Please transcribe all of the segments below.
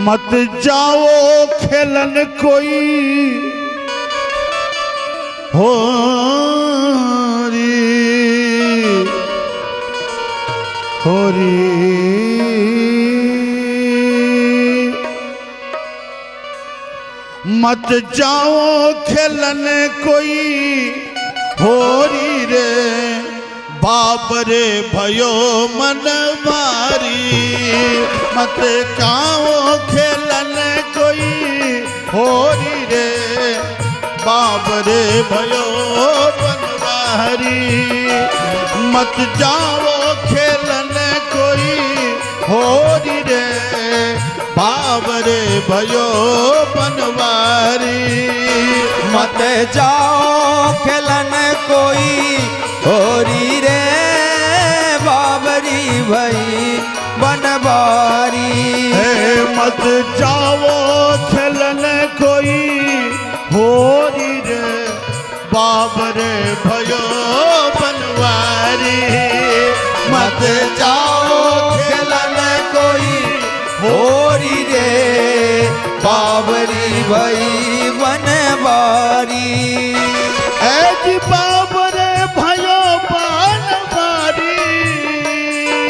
मत जाओ खेलन कोई हो री होरी। मत जाओ खेलन कोई होरी रे, बाबरे भयो मन मारी। मत जाओ खेलन कोई होरी रे, बाबरे भयो बनवारी। मत जाओ खेलन कोई होरी रे, बाबरे भयो बनवारी। मत जाओ खेलन कोई होरी रे, बाबरी भई बनवारी। हे मत जाओ खेलन कोई होरी रे, बाबरे भयो बनवारी। मत जाओ खेलन कोई होरी रे, बाबरी भई बनवारी। ऐ जी बाबरे भयो बनवारी।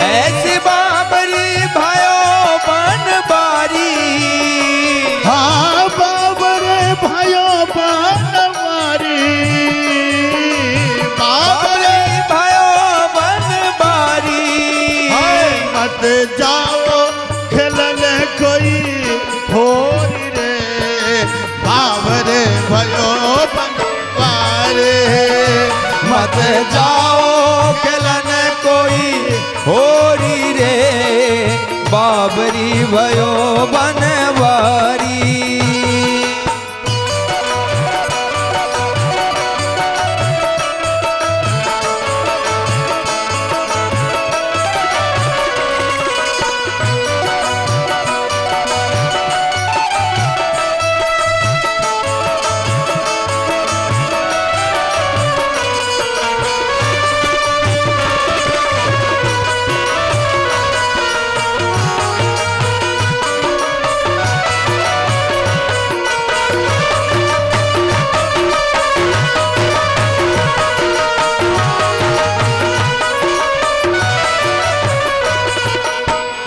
ऐसी बाबरी भयो बनवारी। हाँ बाबरे भयो बनवारी। बाबरे बाबरी भयो बनवारी। हाय मत जाओ खेलन कोई होरी रे, बाबरे भयो बनवारी। मत जाओ खेलन कोई होरी रे, बाबरी भयो बनवारी।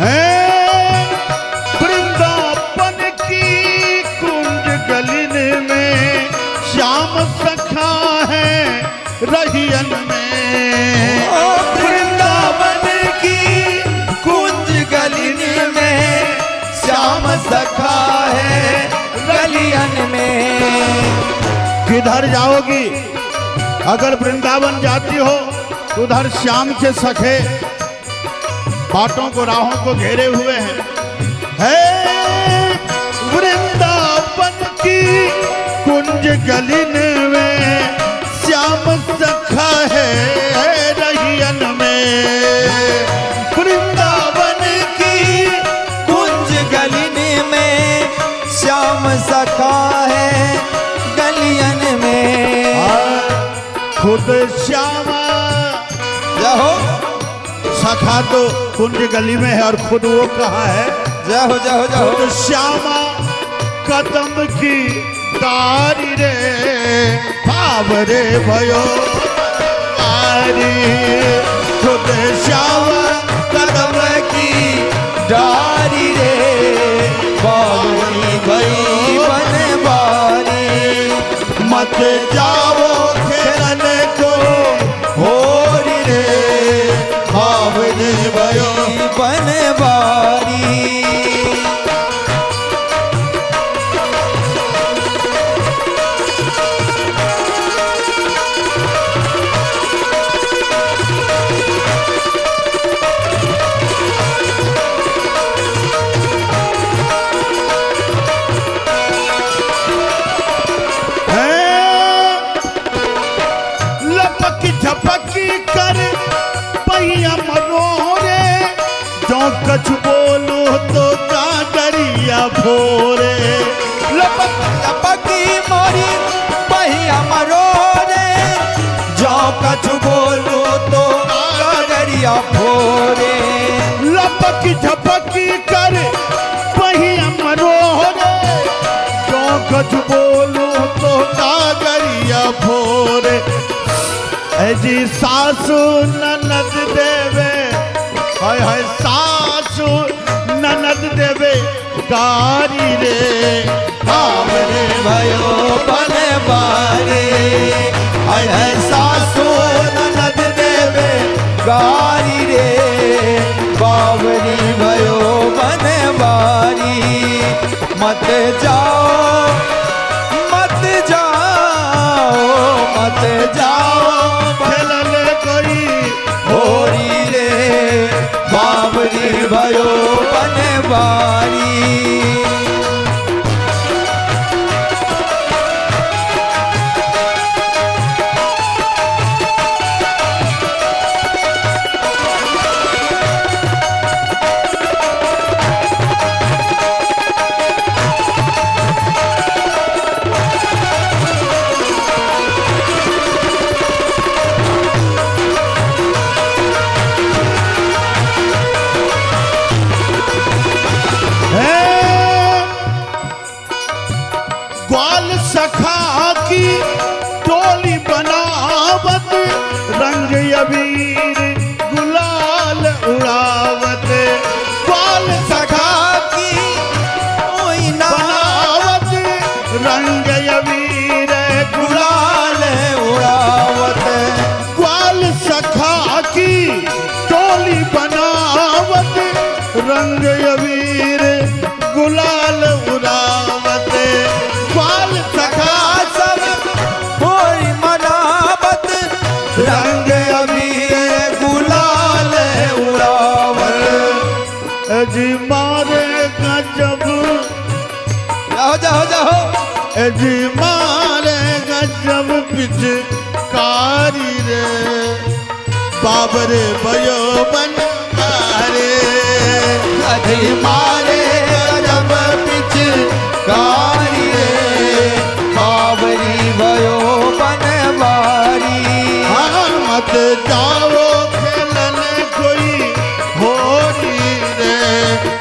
है वृंदावन की कुंज गलिन में श्याम सखा है रहियन में। ओ वृंदावन की कुंज गलिन में श्याम सखा है गलियन में। किधर जाओगी? अगर वृंदावन जाती हो तो उधर श्याम के सखे बाटों को राहों को घेरे हुए हैं। है वृंदावन की कुंज गलिन में श्याम सखा है रहियन में। वृंदावन की कुंज गलिन में श्याम सखा है गलियन में। खुद श्यामा जय हो। सखा तो कुंज गली में है और खुद वो कहाँ है? जय हो जय हो जय हो। खुद श्यामा कदम की डारी रे, बाबरे भयो बनवारी। खुद श्यामा कदम की डारी रे, बाबरी भई बनवारी। मत जाओ खेलन को होरी रे, बाबरे भयो बनवारी। है। लपक झपकी कर पहिया मरोरे, जो कछ बोलो तो कागरिया भोरे। लपक लपकी मोरी पहिया मरोरे, जो कछु बोलो तो कागरिया फोरे। लपक झपकी कर पहिया कछु बोलूं तो कागरिया फोरे। जी सासू ननद देवे, हाय हाय सासू ननद देवे गारी रे, बावरी भयो बनवारी। हाय हाय सासू ननद देवे गारी रे, बावरी भयो बनवारी। मत जाओ मत जाओ मत जाओ खेलन कोई होरी रे, बावरी भयो बनवारी। ग्वाल सखा की टोली बनावत, रंग अबीर गुलाल उड़ावत। ग्वाल सखा की बनावत, रंग अबीर गुलाल उड़ावत। ग्वाल सखा की टोली बनावत, रंग अबीर गुलाल उड़ावत। ग्वाल सखा सब होई मनावत, रंग अबीर गुलाल उड़ावत। जी मारे गजब, जाओ जाओ जाओ, जी मारे गजब पिचकारी रे, बाबरे भयो बनवारे। जी मारे गजब पिचकारी रे, बाबरी भयो बनवारी। हाँ मत जाओ खेलन कोई होरी रे,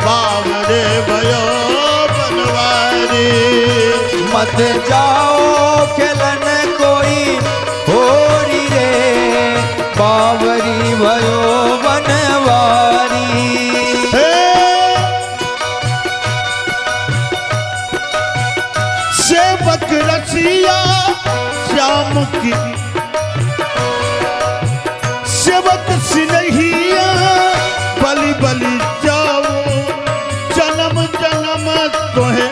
बाबरे भयो बनवारी। मत जाओ खेलन कोई होरी रे, बाबरी भयो बनवारी। सेवक रसिया श्याम की, सेवक सिनहिया बलि बलि जाओ, जन्म जन्म तोहे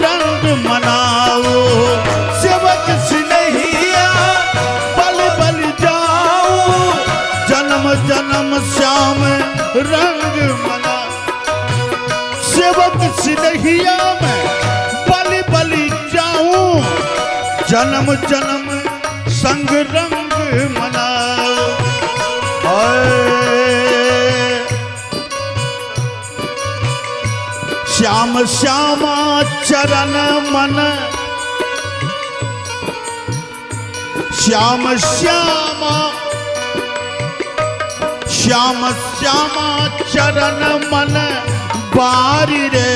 रंग मनाओ। सेवक सिनहिया बलि बलि जाओ, जन्म जन्म श्याम रंग मना। सेवक सिनहिया में बलि बलि जाऊं, जन्म जन्म संग रंग मनाओ। श्याम श्यामा चरण मन, श्याम श्यामा, श्याम श्यामा चरण मन बारी रे,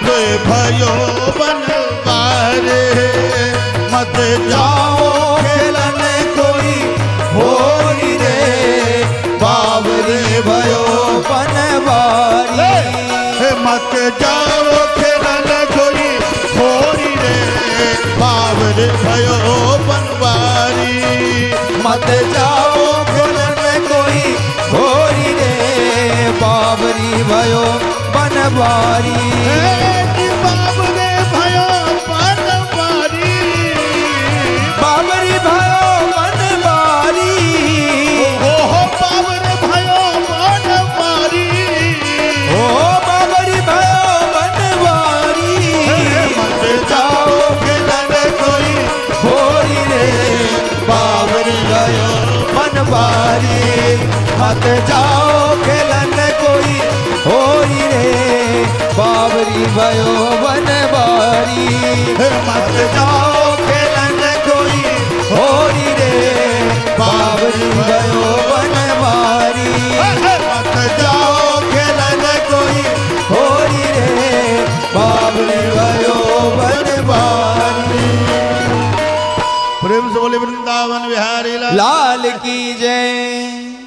रे भयो बनवारे। मत जाओ खेलन कोई होरी रे, बाबरी भयो बनवारी। मत जाओ खेलन कोई होरी रे, बाबरी भयो बनवारी। मत जाओ खेलन कोई होरी रे, बाबरी भयो बनवारी। बाबरे भयो बनवारी, बाबरी भयो बनवारी। ओहो बाबरे भयो बनवारी, ओ बाबरी भयो बनवारी। मत जाओ खेलन कोई होरी रे, बाबरी भयो बनवारी। मत जाओ खेलन कोई होरी रे, बाबरी भयो बनवारी। मत जाओ खेलन कोई होरी रे, बाबरी भयो बनवारी। मत जाओ खेलन कोई होरी रे, बाबरी भयो बनवारी। बोले वृंदावन बिहारी लाल लाल की जय।